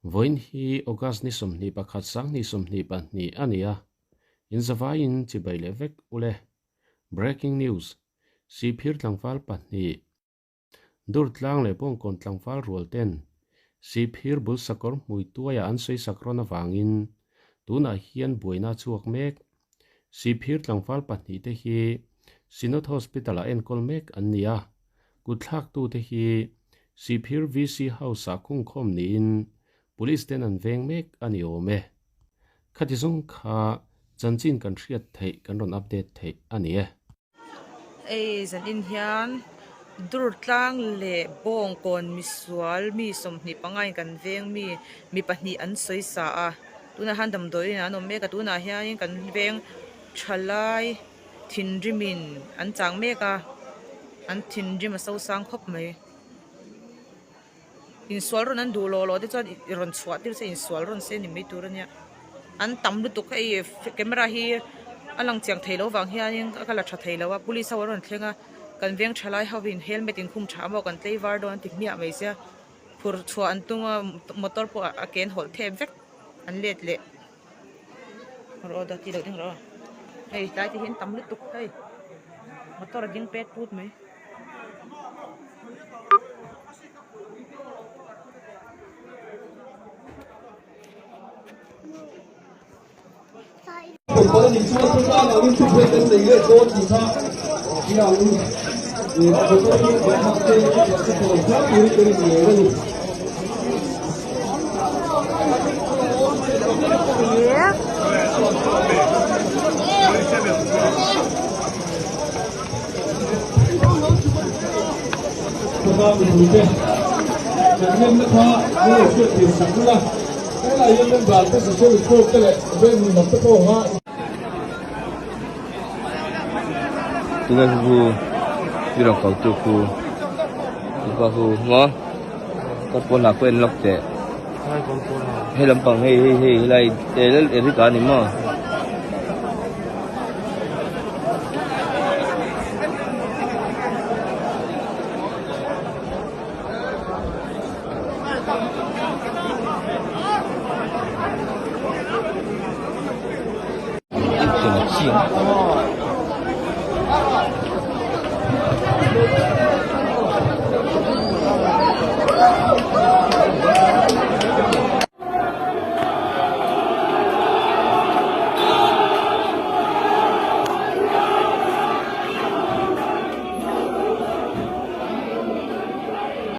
Vawiin hi August ni 21 2022 a ni a, in zavaiin chibai leh vek ule. Breaking News, Sihphir tlangval pahnih, Durtlang leh Bawngkawn tlangval rual ten Sihphir bul sakawr hmui tuaiah an sawi sak rawn avangin tunah hian buaina a chhuak mek. Sihphir tlangval pahnihte hi Synod Hospital-ah enkawl mek an ni a, kutthlaktute hi Sihphir VC House-ah khungkhawm niin Police ten an veng mek a ni awm e. Khati zawng kha chanchin kan hriat theih kan rawn update theih a ni e. Hei zanin hian Durtlang leh Bawngkawn misual mi 25 in kan veng mi mi pahnih an sawi sa a tunah hian damdawiin an awm mek a tunah hianin kan veng thalai thinrimin an chang mek a an thinrim a sosang khawp mai. Insual rawn an duh lawh lawh te chuan i rawn chhuah tir se insual rawn se ni mai tur a nia an tam lutuk hei camera hi a lang chiang thei lo vang hianin a la tha thei lo a police ho an rawn thleng a kan veng thalai ho in helmet in khum tha maw kan tlei var dawn an ti hmiah mai sia phur chhuah an tum a motor pawh a ke an hawlh thep vek an let leh rawh aw tih loh ding rawh aw hei tlai te hian tam lutuk hei motor a ding pet put mai. Tunge khu i rawn kal tu khu mipa khu maw kawt pawn lah pawh en lawk teh hei lampang hei hei hei helai Eric a ni maw.